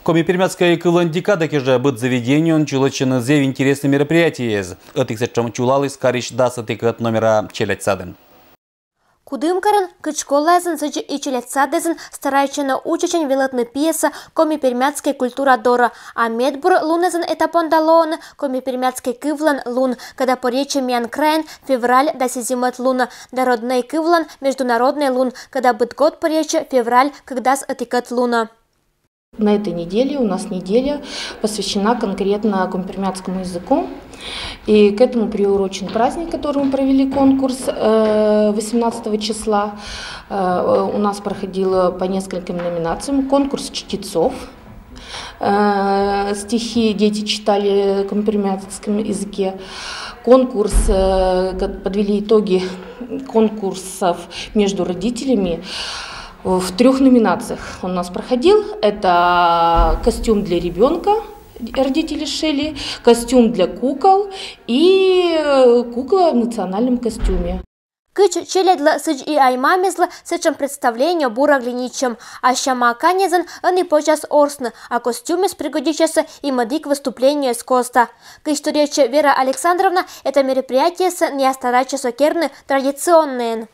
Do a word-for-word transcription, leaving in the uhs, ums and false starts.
Коми-пермяцкай кывлӧн декада кежлӧ быд заведениеын чулӧмасьӧны зэв интереснӧй мероприятиеяс. Ӧтик сэтшӧм чулаліс карысь дас ӧтикӧд номера челядь садын. Кудымкарын кыдз школаэзын, сідзи и челядь садъясын старайтчӧны уджачӧн велӧдны пиесӧ коми-пермяцкай культура дорӧ. А медбур лунъясын эта понда лоӧны коми-пермяцкай кывлӧн лун, кӧда пӧръятчӧ миян крайын февраль дас сизимӧд лунӧ, да роднӧй кывлӧн международнӧй лун, кӧда быд год пӧръятчӧ февраль кӧкдас ӧтикӧд лунӧ. На этой неделе у нас неделя посвящена конкретно коми-пермяцкому языку. И к этому приурочен праздник, который мы провели конкурс э, восемнадцатого числа. Э, У нас проходило по нескольким номинациям конкурс чтецов. Э, Стихи дети читали на коми-пермяцком языке. Конкурс, э, ко- подвели итоги конкурсов между родителями. В трех номинациях он у нас проходил. Это костюм для ребенка, родители шили, костюм для кукол и э, кукла в национальном костюме. Кыдз челядьлы, сідз и ай-мамъяслы сэтшӧм представление бура глинитчӧм. А сяма каньясӧн ӧні позяс орсны, а костюмъяс пригодитчасны и мӧдік выступлениеяс коста. Кыдз торйӧдчӧ Вера Александровна, эта мероприятиесӧ найӧ старайтчасны керны традиционнӧйӧн.